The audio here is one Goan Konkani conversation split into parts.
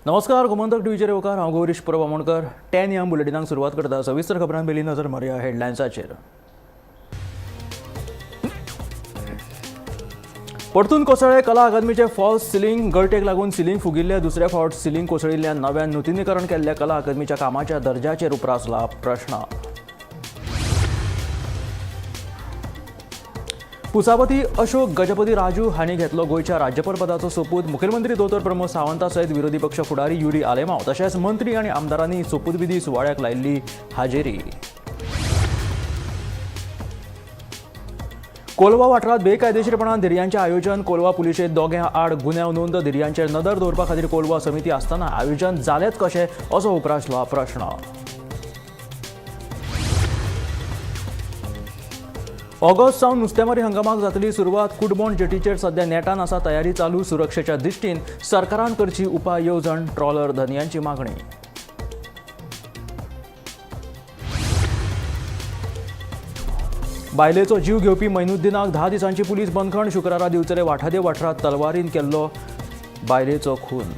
नमस्कार, गोमंतक टीव्हीचेर येवकार. हांव गौरीश परब आमोणकर. 10 ह्या बुलेटिनाक सुरवात करता. सविस्तर खबरां पयलीं नजर मारया हेडलायन्साचेर. परतून कोसळ्ळे कला अकादमीचे फॉल्स सिलिंग. गळटेक लागून सिलिंग फुगिल्ल्या. दुसऱ्या फावट सिलिंग कोसळिल्ल्यान नव्यान नुतनीकरण केल्ल्या कला अकादमीच्या कामाच्या दर्जाचेर उप्रासला प्रश्न. पुसापती अशोक गजपती राजू हांणी घेतलो गोंयच्या राज्यपाल पदाचो सोपूत. मुखेलमंत्री दोतोर प्रमोद सावंता सयत विरोधी पक्ष फुडारी युरी आलेमाव तशेंच मंत्री आनी आमदारांनी सोपूतविधी सुवाळ्याक लायिल्ली हाजेरी. कोलवा वाठारांत बेकायदेशीरपणान धिरयांचें आयोजन. कोलवा पुलिशेंत दोगां आड गुन्यांव नोंद. धिरयांचेर नदर दवरपा खातीर कोलवा समिती आसतना आयोजन जालेंच कशें असो उप्रासलो प्रश्न. ऑगस्ट सावन नुस्तेमारी हंगामाक जातली सुरवात. कुडबोण जेटीचेर सध्या नेटान आसा तयारी चालू. सुरक्षेच्या दृश्टीन सरकारान करची उपाय येवजण, ट्रॉलर धनयांची मागणी. बायलेचो जीव घेवपी मैनुद्दीनाक 10 दिसांची पुलीस बंदखण. शुक्रारा दिवचले वाठादेव वाठारांत तलवारीन केल्लो बायलेचो खून.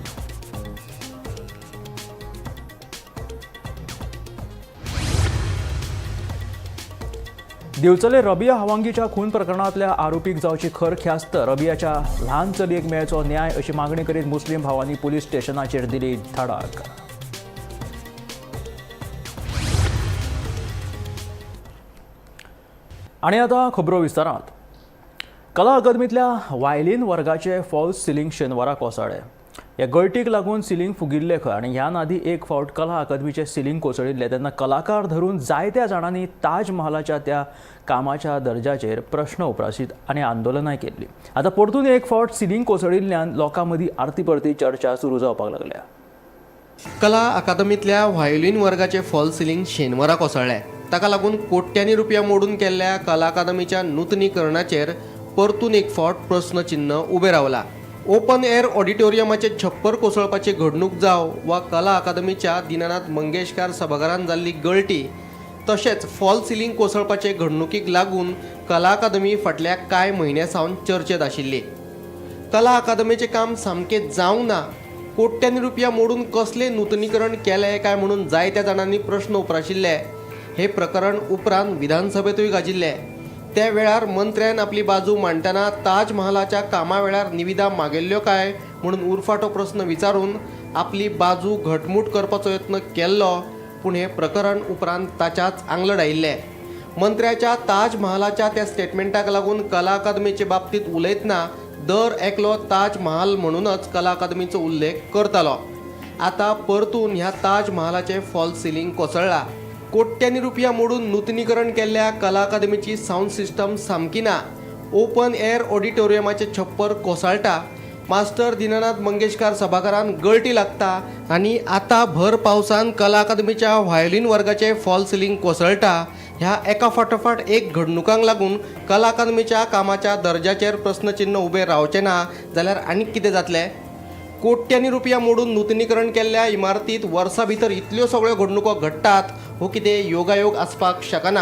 दिवचले रबिया हवांगीच्या खून प्रकरणांतल्या आरोपीक जावची खर ख्यास्त. रबियाच्या ल्हान चलयेक मेळचो न्याय अशी मागणी करीत मुस्लीम भावांनी पुलीस स्टेशनाचेर दिली धडक. आनी आतां खबरो विस्तारांत. कला अकादमींतल्या वायलीन वर्गाचे फॉल्स सिलिंग शेनवारा कोसळ्ळें. ह्या गळटीक लागून सिलिंग फुगिल्लें खंय आनी ह्यान आदीं एक फावट कला अकादमीचें सिलिंग कोसळिल्लें तेन्ना कलाकार धरून जायत्या जाणांनी ताजमहालाच्या त्या कामाच्या दर्जाचेर प्रश्न उप्रासीत आनी आंदोलनां केल्लीं. आतां परतून एक फावट सिलिंग कोसळिल्ल्यान लोकां मदीं आरती परती चर्चा सुरू जावपाक लागल्या. कला अकादमींतल्या व्हायोलीन वर्गाचे फॉल सिलिंग शेनवारा कोसळ्ळें. ताका लागून कोट्यांनी रुपया मोडून केल्ल्या कला अकादमीच्या नुतनीकरणाचेर परतून एक फावट प्रस्नचिन्न उबें रावला. ओपन एअर ऑडिटोरियमाचे छप्पर कोसळपाची घडणूक जावं वा कला अकादमीच्या दीनानाथ मंगेशकार सभाघरांत जाल्ली गळटी, तशेंच फॉल सिलिंग कोसळपाचे घडणुकीक लागून कला अकादमी फाटल्या कांय म्हयन्यां सावन चर्चेत आशिल्ली. कला अकादमीचें काम सामकें जावंक ना. कोट्यांनी रुपया मोडून कसलें नुतनीकरण केलें काय म्हणून जायत्या जाणांनी प्रश्न उप्राशिल्ले. हे प्रकरण उपरांत विधानसभेंतूय गाजिल्लें. त्या वेळार मंत्र्यान आपली बाजू मांडटना ताजमहालाच्या कामा वेळार निविदा मागिल्ल्यो काय म्हणून उरफाटो प्रस्न विचारून आपली बाजू घटमूट करपाचो यत्न केल्लो, पूण हें प्रकरण उपरांत ताच्याच आंगलट आयिल्लें. मंत्र्याच्या ताजमहालाच्या त्या स्टेटमेंटाक लागून कला अकादमीचे बाबतींत उलयतना दर एकलो ताजमहाल म्हणूनच कला अकादमीचो उल्लेख करतालो. आतां परतून ह्या ताजमहालाचें फॉल सिलिंग कोसळ्ळां. कोट्यांनी रुपया मोडून नुतनीकरण केल्ल्या कला अकादमीची सावंड सिस्टम सामकी ना. ओपन एअर ऑडिटोरियमाचें छप्पर कोसळटा. मास्टर दीनानाथ मंगेशकार सभाघरांत गळटी लागता आनी आतां भर पावसान कला अकादमीच्या व्हायोलीन वर्गाचें फॉल सिलिंग कोसळटा. ह्या एका फाटोफाट एक घडणुकांक लागून कला अकादमीच्या कामाच्या दर्जाचेर प्रस्नचिन्न उबें रावचें ना जाल्यार आनीक कितें जातलें? कोट्यांनी रुपया मोडून नुतनीकरण केल्ल्या इमारतींत वर्सां भितर इतल्यो सगळ्यो घडणुको घडटात हो कितें योगायोग आसपाक शकना.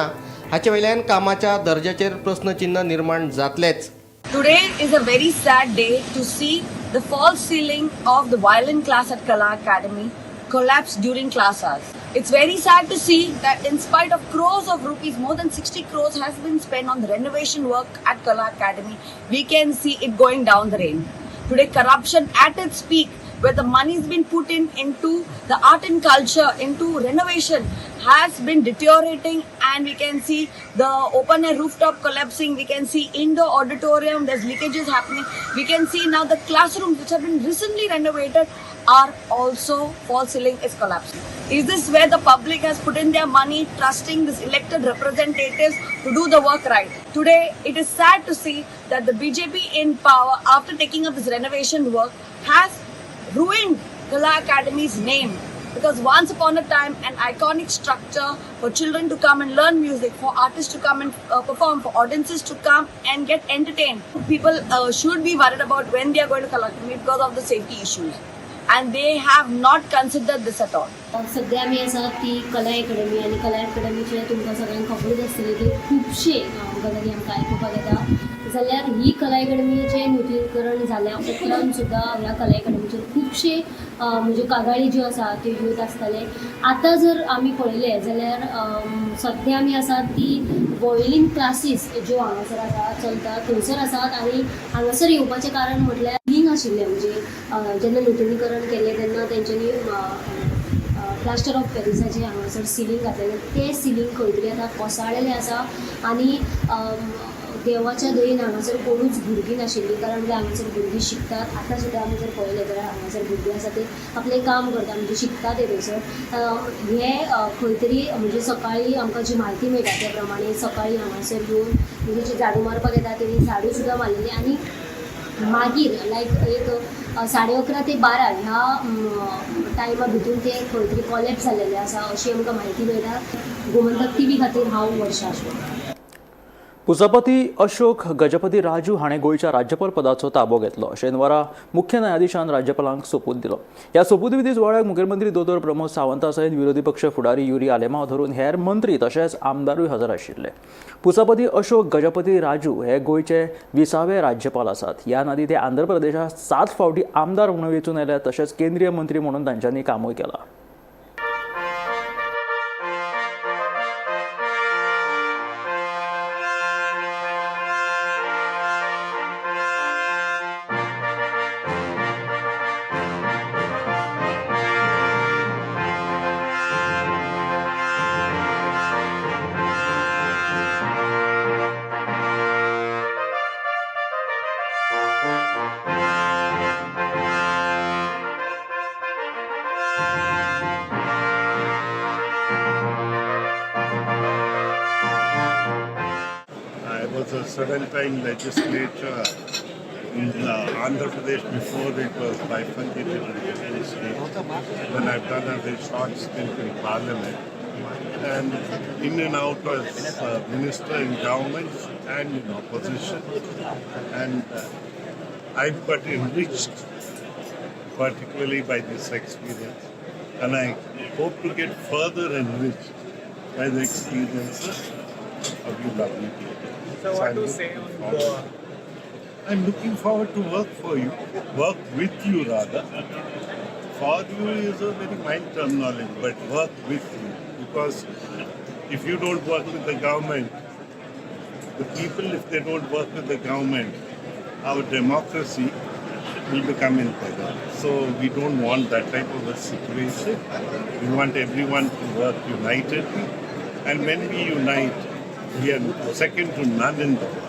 हाचे वयल्यान कामाच्या दर्जाचेर प्रस्नचिन्न निर्माण जातलेंच. Today is a very sad day to see the false ceiling of the violin class at Kala Academy collapse during class hours. It's very sad to see that in spite of crores of rupees, more than 60 crores has been spent on the renovation work at Kala Academy. We can see it going down the drain. Today, corruption at its peak, where the money's been put in into the art and culture, into renovation, has been deteriorating, and we can see the open air rooftop collapsing. We can see indoor auditorium, there's leakages happening. We can see now the classrooms which have been recently renovated are also false ceiling is collapsing. Is this where the public has put in their money, trusting these elected representatives to do the work right? Today, it is sad to see that the BJP in power, after taking up this renovation work, has ruined Kala Academy's name. Because once upon a time, an iconic structure for children to come and learn music, for artists to come and perform, for audiences to come and get entertained. People should be worried about when they are going to Kala Academy because of the safety issues. And they have not considered this at all. सध्या आमी आसा ती कला एकेडमी आनी कला एकेडमीचे तुमकां सगळ्यांक खबरूच आसतली की खुबशे गजाली आमकां आयकुपाक येता. जाल्यार ही कला एकेडमीचें नुतनीकरण जाल्या उपरांत सुद्दां ह्या कला एकेडमीचेर खुबशे म्हणजे कागाळी ज्यो आसा त्यो येत आसताले. आतां जर आमी पळयलें जाल्यार सद्या आमी आसात ती वॉयलीन क्लासीस ज्यो हांगासर आसा चलता थंयसर आसात आनी हांगासर येवपाचें कारण म्हटल्यार सिलींग आशिल्लें, म्हणजे जेन्ना नुतनीकरण केलें तेन्ना तेंच्यांनी प्लास्टर ऑफ पॅरिसाचें हांगासर सिलींग घातलेलें, तें सिलींग खंय तरी आतां कोसळ्ळेलें आसा आनी देवाच्या दयेन हांगासर कोणूच भुरगीं नाशिल्लीं, कारण ते हांगासर भुरगीं शिकतात. आतां सुद्दां आमी जर पळयलें जाल्यार हांगासर भुरगीं आसा ते आपलें काम करता, म्हणजे शिकता ते थंयसर. हें खंय तरी म्हणजे सकाळीं आमकां जी म्हायती मेळटा त्या प्रमाणे सकाळीं हांगासर येवन म्हणजे जे झाडू मारपाक येता तेणी झाडू सुद्दां मारलेली आनी मागीर लायक एक 11:30 ते 12 ह्या टायमा भितून ते खंय तरी कॉलेप्स जाल्लेलें आसा अशी आमकां म्हायती मेळटा. गोमंतक टीव्ही खातीर हांव वर्षा अशोक. पुसपती अशोक गजपती राजू हाणें गोंयच्या राज्यपाल पदाचो ताबो घेतलो. शेनवारा मुख्य न्यायाधीशान राज्यपालांक सोपूत दिलो. ह्या सोपूतविधी सुवाळ्याक मुखेलमंत्री दोतोर प्रमोद सावंता सयत विरोधी पक्ष फुडारी युरी आलेमांव धरून हेर मंत्री तशेंच आमदारूय हजर आशिल्ले. पुसपती अशोक गजपती राजू हे गोंयचे 20वे राज्यपाल आसात. ह्या आदीं ते आंध्र प्रदेशांत 7 फावटी आमदार म्हणून वेंचून आयले, तशेंच केंद्रीय मंत्री म्हणून तांच्यांनी कामूय केलां. I was a 7-time legislator in Andhra Pradesh before it was bifurcated into two states. Then I've done a very short stint in Parliament. And in and out as minister in government and in opposition. And I've got enriched particularly by this experience. And I hope to get further enriched by the experiences of you lovely people. So what to say on Goa? I'm looking forward to work for you, work with you rather. For you is a very mild terminology, but work with you. Because if you don't work with the government, the people, if they don't work with the government, our democracy will become in peril. So we don't want that type of a situation. We want everyone to work unitedly. And when we unite, we are second to none in the world.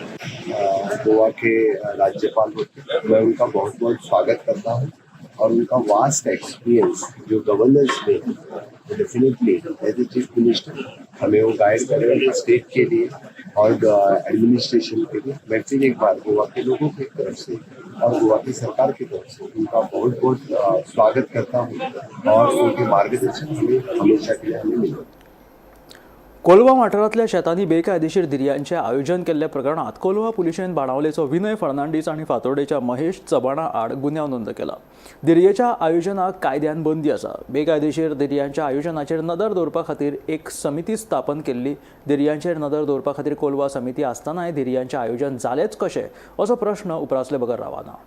Goa K राज्यपाल होते, मैं उनका बहुत बहुत स्वागत करता हूँ और उनका वास्ट एक्सपीरियंस जो गवर्नेंस में है, definitely as a chief minister हमें वो गाइड करेंगे स्टेट के लिए और एडमिनिस्ट्रेशन के लिए. मैं फिर एक बार गोवा के लोगों की तरफ से और गोवा की सरकार की तरफ से उनका बहुत बहुत स्वागत करता हूँ और उनके मार्गदर्शन हमें हमेशा के लिए हमें मिले. कोलवा वाठारांतल्या शेतांनी बेकायदेशीर धिरयांचें आयोजन केल्ल्या प्रकरणांत कोलवा पुलिशेन बाणावलेचो विनय फर्नांडीस आनी फातोर्डेच्या महेश चव्हाणा आड गुन्यांव नोंद केला. धिरयेच्या आयोजनाक कायद्यान बंदी आसा. बेकायदेशीर धिरयांच्या आयोजनाचेर नदर दवरपा खातीर एक समिती स्थापन केल्ली. धिरयांचेर नदर दवरपा खातीर कोलवा समिती आसतनाय धिरयांचें आयोजन जालेंच कशें असो प्रश्न उप्रासले बगर रावना.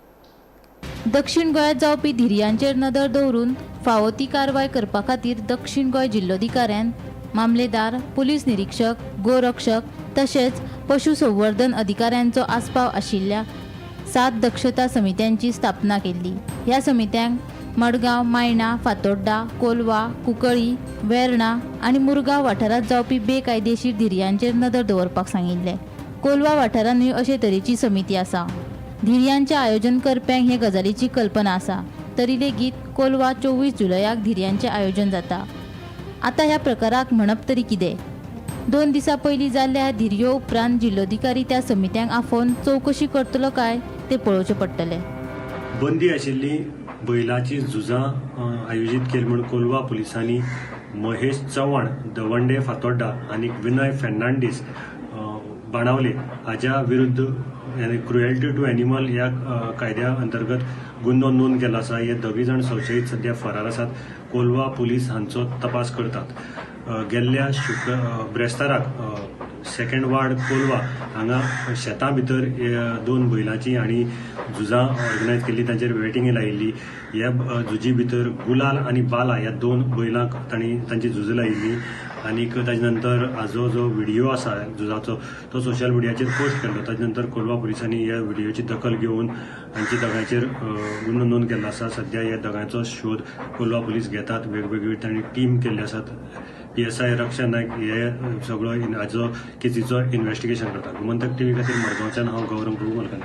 दक्षिण गोंयांत जावपी धिरयांचेर नदर दवरून फावो ती कारवाय करपा खातीर दक्षिण गोंय जिल्लोधिकाऱ्यान मामलेदार, पुलीस निरीक्षक, गोरक्षक तशेंच पशुसंवर्धन अधिकाऱ्यांचो आस्पाव आशिल्ल्या 7 दक्षता समित्यांची स्थापना केल्ली. ह्या समित्यांक मडगांव, मायणा, फातोड्डा, कोलवा, कुंकळी, वेर्णा आनी मुरगांव वाठारांत जावपी बेकायदेशीर धिरयांचेर नदर दवरपाक सांगिल्लें. कोलवा वाठारांतूय अशे तरेची समिती आसा. धिरयांचें आयोजन करप्यांक हे गजालीची कल्पना आसा, तरी लेगीत कोलवा 24 जुलयाक धिरयांचें आयोजन जाता. आतां ह्या प्रकाराक म्हणप तरी कितें? 2 दिसां पयलीं जाल्ल्या धिरयो उपरांत जिल्लोधिकारी त्या समित्यांक आफोवन चवकशी करतलो काय तें पळोवचें पडटलें. बंदी आशिल्ली बैलाची झुजां आयोजीत केली म्हूण कोलवा पुलिसांनी महेश चव्हाण दवंडे फातोड्डा आनी विनय फेर्नांडीस बाणावले हाज्या विरुद्ध क्रुएल्टी टू एनिमल ह्या कायद्या अंतर्गत गुन्हो नोंद केला आसा. हे दोगूय जाण संशयीत सध्या फरार आसात. कोलवा पुलीस हांचो तपास करतात. गेल्ल्या ब्रेस्ताराक सेकंड वार्ड कोलवा हांगा शेतां भितर दोन बैलांची आनी झुजां ऑर्गनायज केल्ली, तांचेर वेटिंग लायिल्ली. ह्या झुजी भितर गुलाल आनी बाला ह्या दोन बैलांक तांणी तांची झुजां लायिल्ली आनीक ताजे नंतर हाजो जो व्हिडियो आसा झुजाचो तो सोशल मिडियाचेर पोस्ट केल्लो. ताजे नंतर कोलवा पुलिसांनी ह्या व्हिडियोची दखल घेवन हांची दोगांचेर गुन्हो नोंद केल्लो आसा. सध्या ह्या दोगांचो शोध कोलवा पुलीस घेतात. वेगवेगळी तांणी टीम केल्ली आसात. PSI रक्षा नायक हे सगळो हाजो केसीचो इन्वेस्टिगेशन करता. गोमंतक टीव्ही खातीर मडगांवच्यान हांव गौरव प्रभू मलकानी.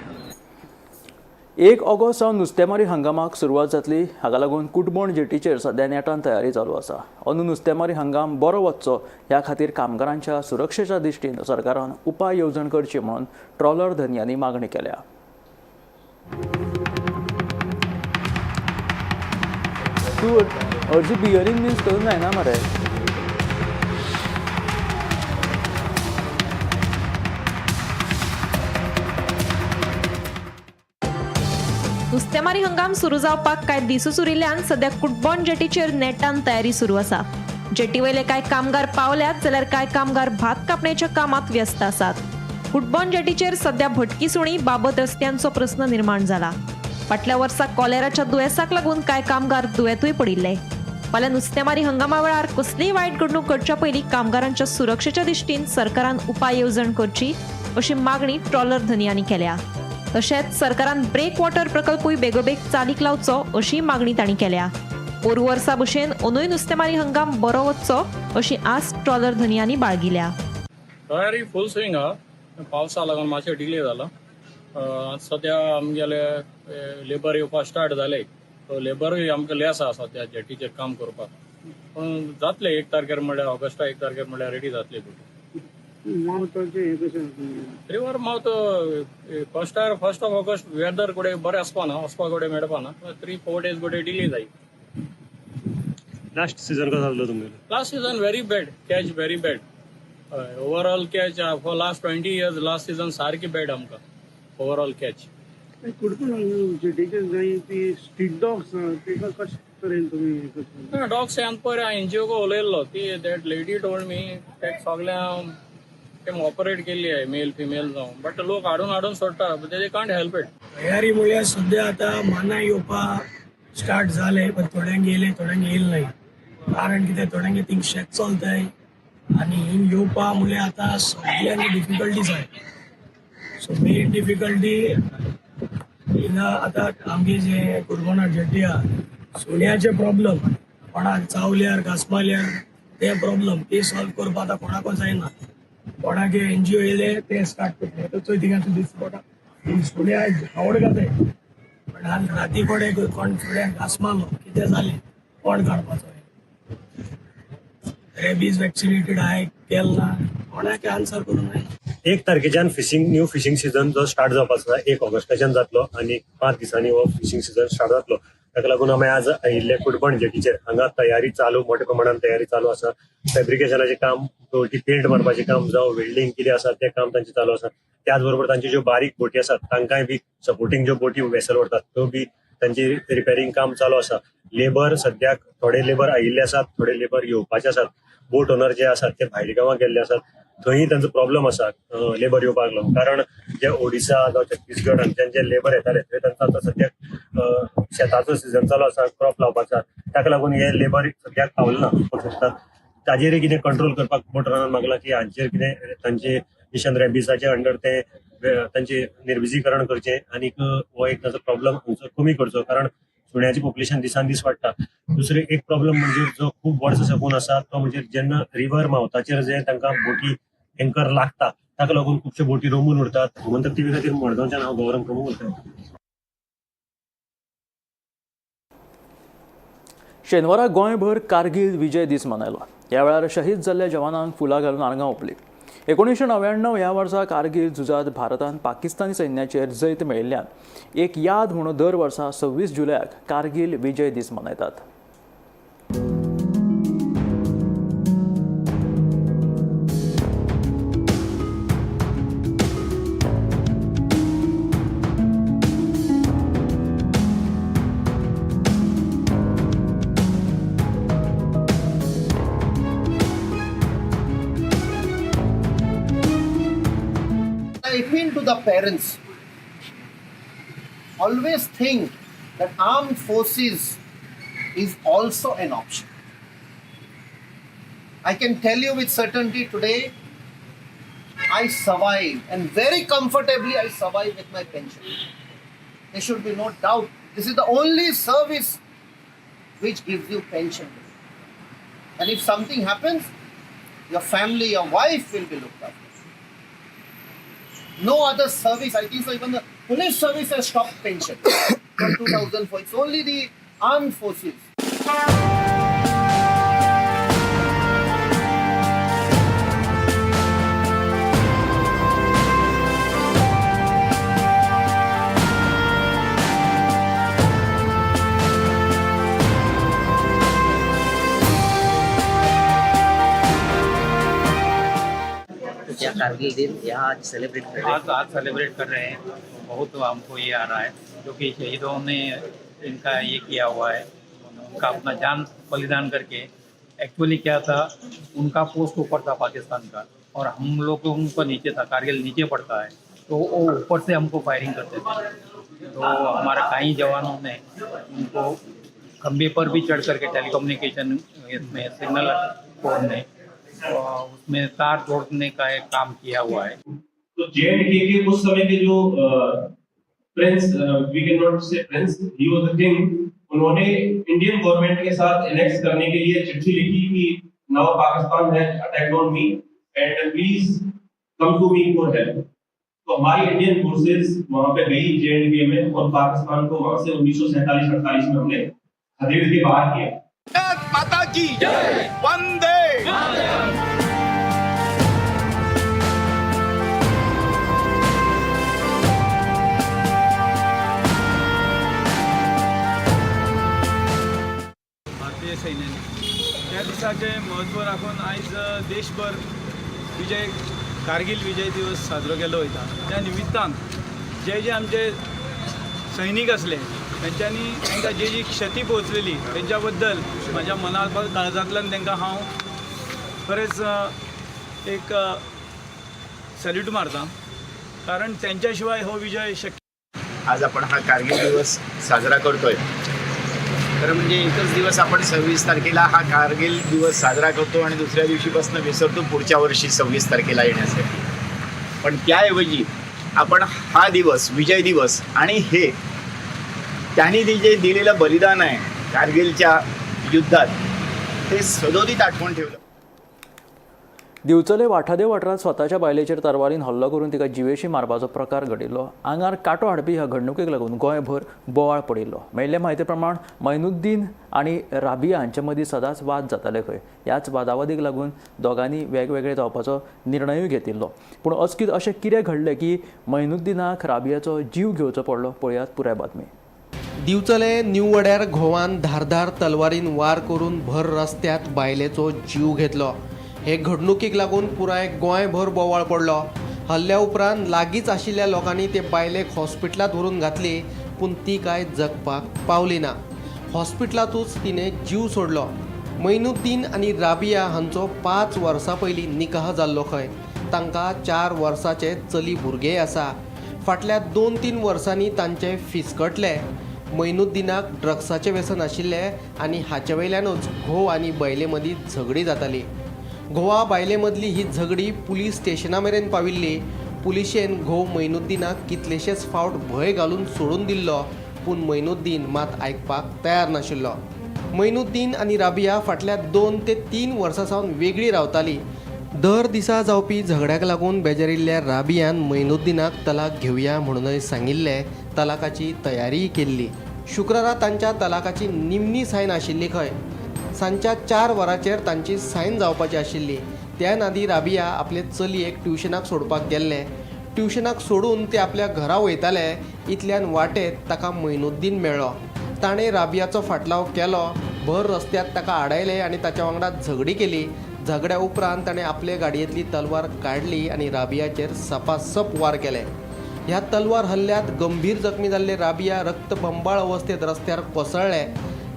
1 ऑगस्ट सावन नुस्तेमारी हंगामाक सुरवात जातली. हाका लागून कुटबण जेटीचेर सध्या नेटान तयारी चालू आसा. अंदू नुस्तेमारी हंगाम बरो वचचो ह्या खातीर कामगारांच्या सुरक्षेच्या दृश्टीन सरकारान उपाय येवजण करची म्हणून ट्रॉलर धनयांनी मागणी केल्या. तूं अर्जी बियरींग मिन्स करूंक जायना मरे. नुस्तेमारी हंगाम सुरू जावपाक कांय दिसूच उरिल्ल्यान सद्या कुटबण जेटीचेर नेटान तयारी सुरू आसा. जेटी वयले कांय कामगार पावल्यात जाल्यार कांय कामगार भात कापणेच्या कामात व्यस्त आसात. कुटबण जेटीचेर सद्या भटकी सुणी बाबत रस्त्यांचो प्रस्न निर्माण जाला. फाटल्या वर्सा कॉलेराच्या दुयेंसाक लागून कांय कामगार दुयेंतूय पडिल्ले. फाल्यां नुस्तेमारी हंगामा वेळार कसलीय वायट घडणूक घडच्या पयलीं कामगारांच्या सुरक्षेच्या दृश्टीन सरकारान उपाय येवजण करची अशी मागणी ट्रॉलर धनयांनी केल्या. तशेंच सरकारान ब्रेक वॉटर प्रकल्पूय बेगोबेग चालीक लावचो अशी मागणी तांणी केल्या. पोरू वर्सा भशेन अंदूय नुस्तेमारी हंगाम बरो वचचो अशी आस ट्रॉलर धनयांनी बाळगिल्या. तयारी फूल स्विंग आहा. पावसा लागून मातशें डिले जाला. सद्या आमगेले लेबर येवपाक स्टार्ट जाले. सो लेबरूय आमकां लेस आहा सद्या जेटीचेर काम करपाक. पूण जातले 1 तारखेर म्हणल्यार ऑगस्टा 1 तारखेर म्हणल्यार रेडी जातले बोटी. River mouth first of August weather कडेन बरें आसपाना, वचपा कडेन मेळपाना. 3-4 डेज कडेन डिले जाय. लास्ट सीझन कसो जालो तुमगेलो? Last season very bad, catch very bad. Overall catch for last 20 years last season सारकी बॅड आमकां ओवरऑल कॅच. डॉग्स हांवें पयर एनजीओ को उलयल्लो. ती that lady told me तेक सगळ्या ऑपरेट केल्ली आहे मेल फिमेल जावं, बट लोक हाडून हाडून सोडटा, they can't help it. तयारी म्हणल्यार सद्या आतां मानाय येवपा स्टार्ट जाले, पण थोड्यांक येयले थोड्यांक येयले नाही. कारण कितें, थोड्यांक थिंग शेत चलताय आनी हिंग येवपा म्हणल्यार आतां सगळ्यांक डिफिकल्टी जाय. सो मेन डिफिकल्टी हिंगा आतां आमगे जे कुरबणा जेटी आहा सुण्याचे प्रॉब्लम, कोणाक चावल्यार घांस मारल्यार ते प्रॉब्लम ते सॉल्व करपा आतां कोणाकूच जायना. कोणाक एनजीओ येयले ते स्टार्ट करतले. आतां चोय थिंगा तूं दिसता पडटा सुण्या आवड घाताय, पण आज राती कडेन कोण सुण्याक घांस मारलो कितें जालें कोण काडपाचो? रेबीज वॅक्सिनेटेड आहाय केल ना, कोणाक आन्सर करूंक जायना. 1 तारखेच्यान न्यू फिशींग सीझन जो स्टार्ट जावपाचो आसा 1 ऑगस्टाच्यान जातलो आनी 5 दिसांनी हो फिशींग सीझन स्टार्ट जातलो. ताका लागून आमी आज आयिल्ले कुटबण जेटीचेर हांगा तयारी चालू, मोठ्या प्रमाणान तयारी चालू आसा. फेब्रिकेशनाचें काम, बोटी पेंट मारपाचें काम जावं वेल्डिंग कितें आसा तें काम तांचें चालू आसा. त्याच बरोबर तांच्यो ज्यो बारीक बोटी आसात तांकांय बी सपोर्टींग ज्यो बोटी वेसल व्हरतात त्यो बी तांची रिपेरींग काम चालू आसा. लेबर सद्याक थोडे लेबर आयिल्ले आसात, थोडे लेबर येवपाचे आसात. बोट ओनर जे आसात ते भायल्या गांवांत गेल्ले आसात, थंय तांचो प्रॉब्लम आसा लेबर येवपाक लागून. कारण जे ओडिसा जावं छत्तीसगड हांगच्यान जे लेबर येताले थंय तांचो आतां सद्याक शेताचो सिजन चालू आसा, क्रॉप लावपाचो, ताका लागून हे लेबर सद्याक पावले ना. शकता ताजेर कितें कंट्रोल करपाक बोट ओनरान मागलां की हांचेर कितें तांचे मिशन रेबिसाचे अंडर ते तांचे निर्विजीकरण करचें आनीक हो एक ताचो प्रॉब्लम हांगचो कमी करचो, कारण सुण्याचें पॉप्युलेशन दिसान दीस वाडटा. दुसरें एक प्रॉब्लम म्हणजे जो खूब वर्सां साकून आसा तो म्हणजे जेन्ना रिवर मावताचेर जे तांकां बोटी एंकर लागता ताका लागून खुबश्यो बोटी रोमून उरतात. गोमंतक टीव्ही खातीर मडगांवच्यान हांव गौरव प्रभू उलयतां. शेनवारा गोंयभर कारगिल विजय दीस मनयलो. ह्या वेळार शहीद जाल्ल्या जवानांक फुलां घालून आर्गां ओंपली. 1999 ह्या वर्सा कारगिल झुजांत भारतान पाकिस्तानी सैन्याचेर जैत मेळिल्ल्यान एक याद म्हणून दर वर्सा 26 जुलयाक कारगिल विजय दीस मनयतात. appeal to the parents, always think that armed forces is also an option. I can tell you with certainty today, I survive, and very comfortably I survive with my pension. There should be no doubt. This is the only service which gives you pension. And if something happens, your family, your wife will be looked after. No other service, I think so, even the police service has stopped pension from 2004. It's only the armed forces. क्या कारगिल दिन यहाँ आज सेलिब्रेट कर रहे हैं? आज आज सेलिब्रेट कर रहे हैं, बहुत हमको ये आ रहा है जो कि शहीदों ने इनका ये किया हुआ है, उनका अपना जान बलिदान करके। एक्चुअली क्या था, उनका पोस्ट ऊपर था पाकिस्तान का और हम लोग उनको नीचे था, कारगिल नीचे पड़ता है, तो वो ऊपर से हमको फायरिंग करते थे। तो हमारे कई जवानों ने उनको खंबे पर भी चढ़ करके टेलीकम्युनिकेशन इसमें सिग्नल फोन ने उसमें तार जोड़ने का एक काम किया हुआ है। तो जे एंड के उस समय के जो prince, we can not say prince, he was the king, उन्होंने इंडियन गवर्नमेंट के साथ एनेक्स करने के लिए चिट्ठी लिखी कि now Pakistan has attacked on me and please come to me for help. तो हमारी इंडियन फोर्सेस वहां पे गई जे एंड के में और पाकिस्तान को वहां से 1947-48 में हमने खदेड़ के बाहर किया। माता की जय, वंदे। भारतीय सैन्याने त्या दिसाचें म्हत्व राखून आयज देशभर विजय कारगिल विजय दिवस साजरो केलो वयता। त्या निमित्तान जे जे आमचे सैनीक आसले तेंच्यांनी तांकां जी जी क्षती पोचलेली तेंच्या बद्दल म्हाज्या मना काळजांतल्यान तांकां हांव खरेंच एक सॅल्यूट मारता, कारण तेंच्या शिवाय हो विजय शक्य। आज आपण हा कारगिल दिवस साजरा करतोय। खरं म्हणजे एकच दिवस आपण 26 तारखेला हा कारगिल दिवस साजरा करतो आणि दुसऱ्या दिवशीपासून विसरतो पुढच्या वर्षी 26 तारखेला येण्यासाठी। पण त्याऐवजी आपण हा दिवस विजय दिवस आणि हे त्यांनी जे दिलेलं बलिदान आहे कारगिलच्या युद्धात ते सदोदित आठवण ठेवलं। दिवचले वाठादेव वाठारांत स्वताच्या बायलेचेर तरवारीन हल्लो करून तिका जिवेशी मारपाचो प्रकार घडिल्लो। आंगार कांटो हाडपी ह्या घडणुकेक लागून गोंयभर बोवाळ पडिल्लो। मेळिल्ले म्हायती प्रमाण मैनुद्दीन आनी राबिया हांचे मदीं सदांच वाद जाताले खंय। ह्याच वादावादीक लागून दोगांनी वेगवेगळे जावपाचो निर्णयूय घेतिल्लो। पूण अचकीत अशें कितें घडलें की मैनुद्दीनाक राबियाचो जीव घेवचो पडलो। पळयात पुराय बातमी। दिवचले न्यू वड्यार घोवान धारधार तलवारीन वार करून भर रस्त्यात बायलेचो जीव घेतलो। हे घडणुकीक लागून पुराय गोंयभर बोवाळ पडलो। हल्ल्या उपरांत लागींच आशिल्ल्या लोकांनी ते बायलेक हॉस्पिटलांत व्हरून घातली, पूण ती काय जगपाक पावली ना। हॉस्पिटलांतूच तिणें जीव सोडलो। मैनुद्दीन आनी राबिया हांचो 5 वर्सां पयलीं निकाह जाल्लो खंय। तांकां 4 वर्सांचे चली भुरगेंय आसा। फाटल्या 2-3 वर्सांनी तांचे फिसकटले। मैनुद्दीनाक ड्रग्साचें व्यसन आशिल्लें आनी हाचे वयल्यानूच घोव आनी बायले मदीं झगडी जाताली। गोवा बायले मदली ही झगडी पुलीस स्टेशना मेरेन पाविल्ली। पुलिशेन घोव मैनुद्दीनाक कितलेशेच फावट भंय घालून सोडून दिल्लो, पूण मैनुद्दीन मात आयकपाक तयार नाशिल्लो। मैनुद्दीन आनी राबिया फाटल्या 2 ते 3 वर्सां सावन वेगळी रावताली। दर दिसा जावपी झगड्याक लागून बेजारिल्ल्या राबियान मैनुद्दीनाक तलाक घेवया म्हणूनय सांगिल्लें। तलाकाची तयारीय केल्ली। शुक्रारा तांच्या तलाकाची निमणी सायन आशिल्ली खंय। सांजच्या 4 वरांचेर तांची सायन जावपाची आशिल्ली। त्या नादी राबिया आपले चलयेक ट्युशनाक सोडपाक गेल्ले। ट्युशनाक सोडून ते आपल्या घरा वयताले, इतल्यान वाटेत ताका मैनुद्दीन मेळ्ळो। ताणें राबियाचो फाटलाव केलो, भर रस्त्यात ताका आडायले आनी ताच्या वांगडा झगडी केली। झगड्या उपरांत ताणें आपले गाडयेंतली तलवार काडली आनी राबियाचेर सपासप वार केले। ह्या तलवार हल्ल्यात गंभीर जखमी जाल्ले राबिया रक्तबंबाळ अवस्थेत रस्त्यार कोसळ्ळे।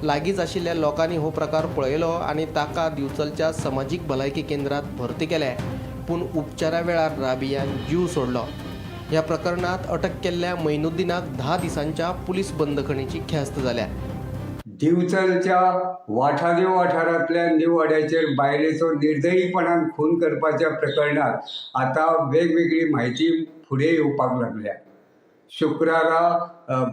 लागींच आशिल्ल्या लोकांनी हो प्रकार पळयलो आनी ताका दिवचलच्या समाजीक भलायकी केंद्रात भरती केले, पूण उपचारा वेळार राबियान जीव सोडलो। ह्या प्रकरणात अटक केल्ल्या मैनुद्दीनाक 10 दिसांच्या पुलीस बंदखणीची ख्यास्त जाल्या. दिवचलच्या वाठादेव वाठारांतल्या निववाड्याचेर बायलेचो निर्दयीपणान खून करपाच्या प्रकरणात आतां वेगवेगळी म्हायती फुडें येवपाक लागल्या. शुक्रारा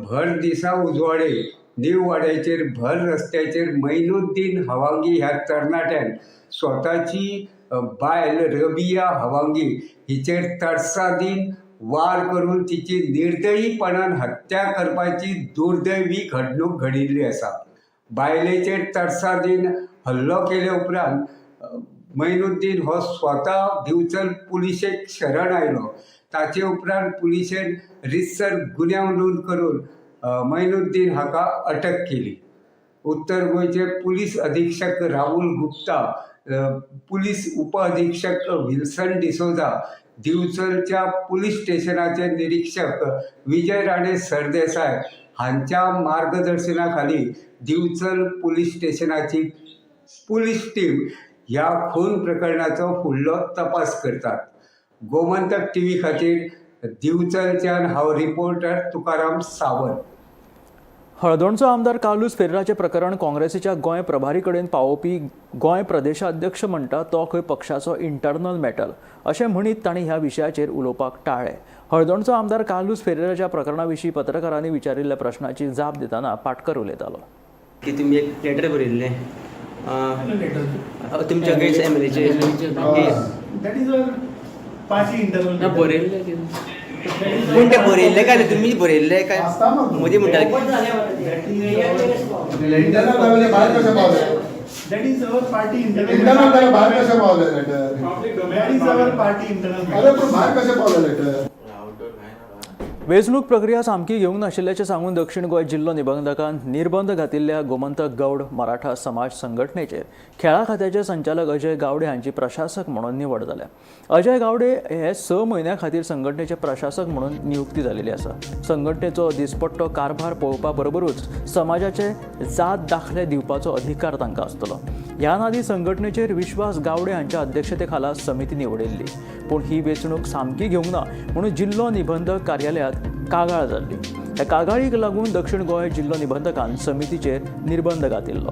भर दिसा उजवाडे निववाड्याचेर भर रस्त्याचेर मैनुद्दीन हवांगी ह्या तरणाट्यान स्वताची बायल रबिया हवांगी हिचेर तरसादीन वार करून तिची निर्दयीपणान हत्या करपाची दुर्दैवी घडणूक घडिल्ली आसा. बायलेचेर तरसादीन हल्लो केले उपरांत मैनुद्दीन हो स्वता दिवचल पुलिशेक शरण आयलो. ताचे उपरांत पुलिशेन रितसर गुन्यांव नोंद करून मैनुद्दीन हाका अटक केली. उत्तर गोंयचे पुलीस अधीक्षक राहुल गुप्ता, पुलीस उपअधीक्षक विल्सन डिसोजा, दिवचलच्या पुलीस स्टेशनाचे निरीक्षक विजय राणे सरदेसाय हांच्या मार्गदर्शना खाली दिवचल पुलीस स्टेशनाची पुलीस टीम ह्या खून प्रकरणाचो फुडलो तपास करतात. गोमंतक टीव्ही खातीर दिवचलच्यान हांव रिपोर्टर तुकाराम सावंत. हळदोणचो आमदार कार्लूस फेरेराचें प्रकरण काँग्रेसीच्या गोंय प्रभारी कडेन पावोवपी गोंय प्रदेशाध्यक्ष म्हणटा तो खंय पक्षाचो इंटरनल मॅटर अशें म्हणीत तांणी ह्या विशयाचेर उलोवपाक टाळ्ळें. हळदोणचो आमदार कार्लूस फेरेराच्या प्रकरणा विशीं पत्रकारांनी विचारिल्ल्या प्रश्नाची जाप दितना पाटकर उलयतालो. की तुमी एक लेटर बरयल्लें तुमच्या अगेन्स्ट एमएलएचे, बरयल्लें पूण तें बरयल्लें काय तुमी बरयल्लें काय मोदी म्हणटाले वेंचणूक प्रक्रिया सामकी घेवंक नाशिल्ल्याचें सांगून दक्षिण गोंय जिल्लो निबंधकान निर्बंध घातिल्ल्या गोमंतक गौड मराठा समाज संघटनेचेर खेळा खात्याचे संचालक अजय गावडे हांची प्रशासक म्हणून निवड जाल्या. अजय गावडे हे 6 म्हयन्यां खातीर संघटनेचे प्रशासक म्हणून नियुक्ती जाल्ली आसा. संघटनेचो दिसपट्टो कारभार पळोवपा बरोबरूच समाजाचे जात दाखले दिवपाचो अधिकार तांकां आसतलो. ह्या नादी संघटनेचेर विश्वास गावडे हांच्या अध्यक्षते खाला समिती निवडिल्ली, पूण ही वेंचणूक सामकी घेवंक ना म्हणून जिल्लो निबंधक कार्यालयात कागाळ जाल्ली. ह्या कागाळीक लागून दक्षिण गोंय जिल्लो निबंधकान समितीचेर निर्बंध घातिल्लो.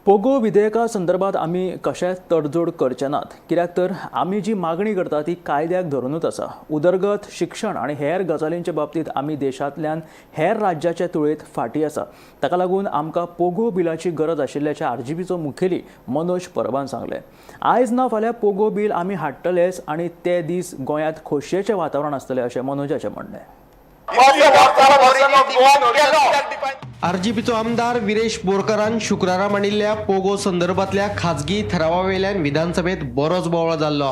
पोगो विधेयका संदर्भात आमी कशेंच तडजोड करचे नात, कित्याक तर आमी जी मागणी करता ती कायद्याक धरूनच आसा. उदरगत, शिक्षण आनी हेर गजालींचे बाबतींत आमी देशांतल्यान हेर राज्याचे तुळेंत फाटीं आसा. ताका लागून आमकां पोगो बिलाची गरज आशिल्ल्याचें आरजीपीचो मुखेली मनोज परबान सांगलें. आयज ना फाल्यां पोगो बील आमी हाडटलेच आनी ते दीस गोंयांत खोशयेचें वातावरण आसतलें अशें मनोजाचें म्हणणें. आरजीपीचो आमदार विरेश बोरकारान शुक्रारा मांडिल्ल्या पोगो संदर्भातल्या खाजगी थरावावेल्यान विधानसभेत बरोच बोवाळ जाल्लो.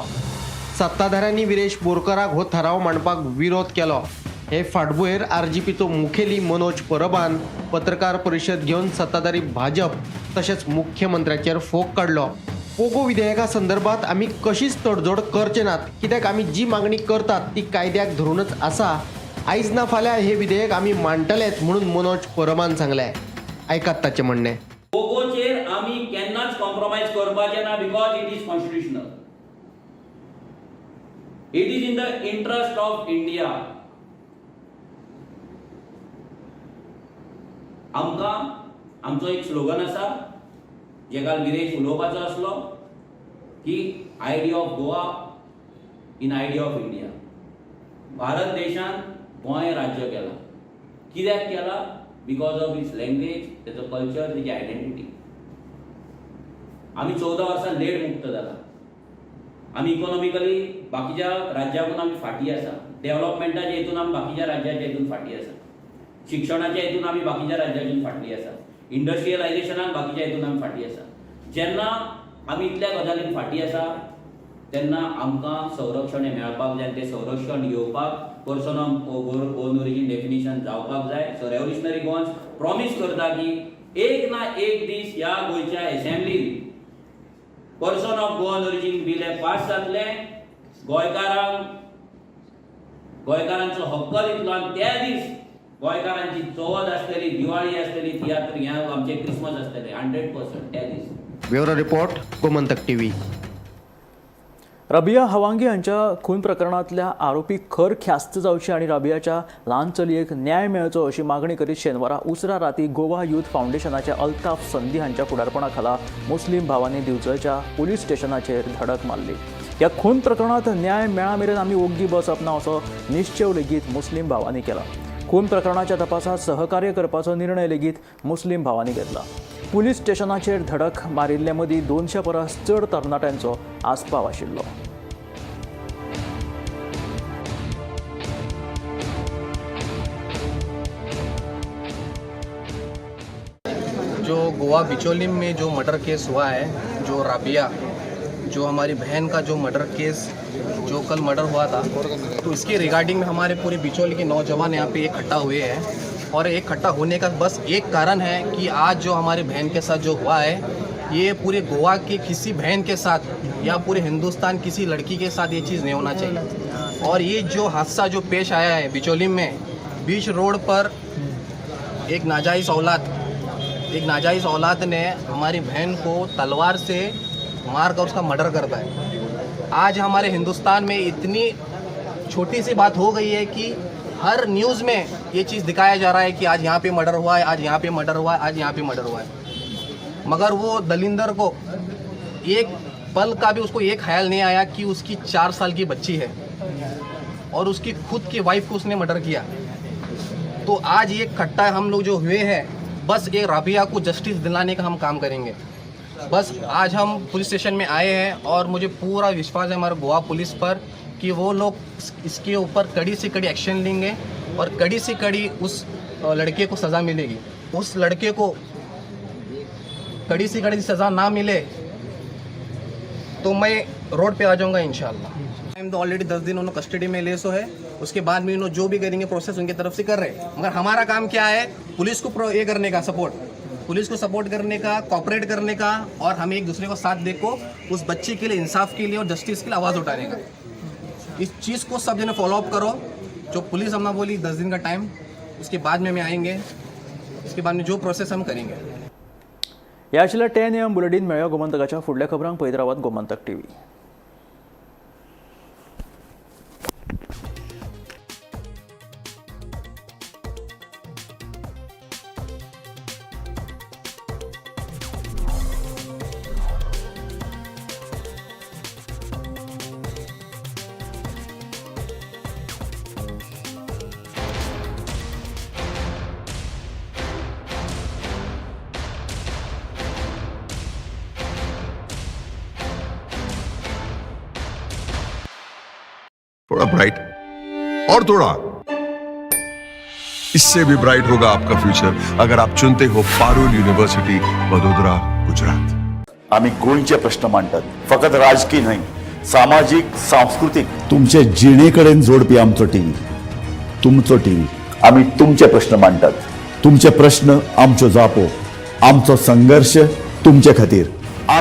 सत्ताधाऱ्यांनी विरेश बोरकाराक हो थराव मांडपाक विरोध केलो. हे फाटभुंयेर आरजीपीचो मुखेली मनोज परबान पत्रकार परिशद घेवन सत्ताधारी भाजप तशेंच मुख्यमंत्र्याचेर फोग काडलो. पोगो विधेयका संदर्भात आमी कशीच तडजोड करचे नात, कित्याक आमी जी मागणी करतात ती कायद्याक धरूनच आसा. आयज ना फाल्यां हे विधेयक आमी मांडटलेच म्हणून मनोज परबान सांगलें. आयकात ताचें म्हणणें. पोगोचेर आमी केन्नाच कॉम्प्रोमायज करपाचें ना, because it is constitutional, it is in the interest of India. आमकां आमचो एक स्लोगन आसा जेका विरेश उलोवपाचो आसलो की idea of Goa in idea of India. Bharat देशान गोंय राज्य केलां, कित्याक केलां? Because of it's language, तेचो कल्चर, तेजी आयडेंटिटी. आमी 14 वर्सां लेट मुक्त जाला. आमी इकॉनॉमिकली बाकीच्या राज्याकून आमी फाटीं आसा, डेव्हलपमेंटाच्या हितून आमी बाकीच्या राज्याच्या हितून फाटीं आसा, शिक्षणाच्या हितून आमी बाकीच्या राज्याच्यान फाटलीं आसा, इंडस्ट्रियलायझेशनान बाकीच्या हितून आमी फाटीं आसा. जेन्ना आमी इतल्या गजालीन फाटीं आसा तेन्ना आमकां संरक्षण हें मेळपाक जाय आनी तें संरक्षण घेवपाक person of Goan origin definition जावपाक जाय. सो रेव्होल्युशनरी गोवन्स प्रॉमीस करता की एक ना एक दीस ह्या गोंयच्या एसेंब्लीन person of Goan origin bill हें पास जातलें, गोंयकारांक गोंयकारांचो हक्क दितलो आनी त्या दीस गोंयकारांची चवथ आसतली, दिवाळी आसतली, तियात्र ह्या आमचे क्रिसमस आसतले 100% त्या दीस. Bureau report, Gomantak TV. Rabia Havangi हांच्या खून प्रकरणांतल्या आरोपी खर ख्यास्त जावची आनी रबियाच्या ल्हान चलयेक न्याय मेळचो अशी मागणी करीत शेनवारा उसरा राती गोवा यूथ फावंडेशनाच्या अल्ताफ संदी हांच्या फुडारपणा खाला मुस्लीम भावांनी दिवचलच्या पुलीस स्टेशनाचेर धडक मारली. ह्या खून प्रकरणांत न्याय मेळा मेरेन आमी ओग्गी बसप ना असो निश्चेव लेगीत मुस्लीम भावांनी केला. खून प्रकरणाच्या तपासात सहकार्य करपाचो निर्णय लेगीत मुस्लीम भावांनी घेतला. पुलीस स्टेशनाचेर धडक मारिल्ले मदीं 200 परस चड तरणाट्यांचो आस्पाव आशिल्लो. जो गोवा बिचोलिम में जो मर्डर केस हुआ है, जो राबिया जो हमारी बहन का जो मर्डर केस जो कल मर्डर हुआ था, तो इसके रिगार्डिंग में हमारे पूरे बिचौली के नौजवान यहाँ पे इकट्ठा हुए हैं। और इकट्ठा होने का बस एक कारण है कि आज जो हमारी बहन के साथ जो हुआ है, ये पूरे गोवा के किसी बहन के साथ या पूरे हिंदुस्तान किसी लड़की के साथ ये चीज़ नहीं होना चाहिए। और ये जो हादसा जो पेश आया है बिचौली में, बीच रोड पर एक नाजायज़ औलाद ने हमारी बहन को तलवार से मार कर उसका मर्डर करता है। आज हमारे हिंदुस्तान में इतनी छोटी सी बात हो गई है कि हर न्यूज़ में ये चीज़ दिखाया जा रहा है कि आज यहाँ पे मर्डर हुआ है, आज यहाँ पे मर्डर हुआ है, आज यहाँ पे मर्डर हुआ है। मगर वो दलिंदर को एक पल का भी उसको ये ख्याल नहीं आया कि उसकी 4 साल की बच्ची है और उसकी खुद की वाइफ को उसने मर्डर किया। तो आज ये इकट्ठा हम लोग जो हुए हैं, बस ये राबिया को जस्टिस दिलाने का हम काम करेंगे। बस आज हम पुलिस स्टेशन में आए हैं और मुझे पूरा विश्वास है हमारे गोवा पुलिस पर कि वो लोग इसके ऊपर कड़ी से कड़ी एक्शन लेंगे और कड़ी से कड़ी उस लड़के को सज़ा मिलेगी। उस लड़के को कड़ी से कड़ी सज़ा ना मिले तो मैं रोड पे आ जाऊंगा इंशाल्लाह। टाइम तो ऑलरेडी 10 दिन उन्होंने कस्टडी में ले सो है, उसके बाद में उन्होंने जो भी करेंगे प्रोसेस उनकी तरफ से कर रहे हैं। मगर हमारा काम क्या है, पुलिस को ये करने का सपोर्ट, पुलिस को सपोर्ट करने का, कॉपरेट करने का और हम एक दूसरे को साथ दे को उस बच्चे के लिए इंसाफ के लिए और जस्टिस के लिए आवाज़ उठाने का। इस चीज़ को सब जने फॉलोअप करो। जो पुलिस हमने बोली 10 दिन का टाइम, उसके बाद में हम आएंगे, उसके बाद में जो प्रोसेस हम करेंगे। ह्या आशिल्ल्या 10 AM bulletin मेळ्या गोमंतकाच्या फुडल्या खबरांक पळयत रावात गोमंतक टीव्ही। थोड़ा ब्राइट और थोड़ा इससे भी ब्राइट होगा आपका फ्यूचर अगर आप चुनते हो पारुल यूनिवर्सिटी वडोदरा गुजरात। आम्ही गोंयचे प्रश्न मांडतात, फकत राजकीय न्हय, सामाजीक, सांस्कृतीक। तुमचे जिणेकडेन जोडपी आमचो टीव्ही, तुमचो टीव्ही। आम्ही तुमचे प्रश्न मांडतात, तुमचे प्रश्न आमच्यो जापो, आमचो संघर्ष तुमचे खातीर।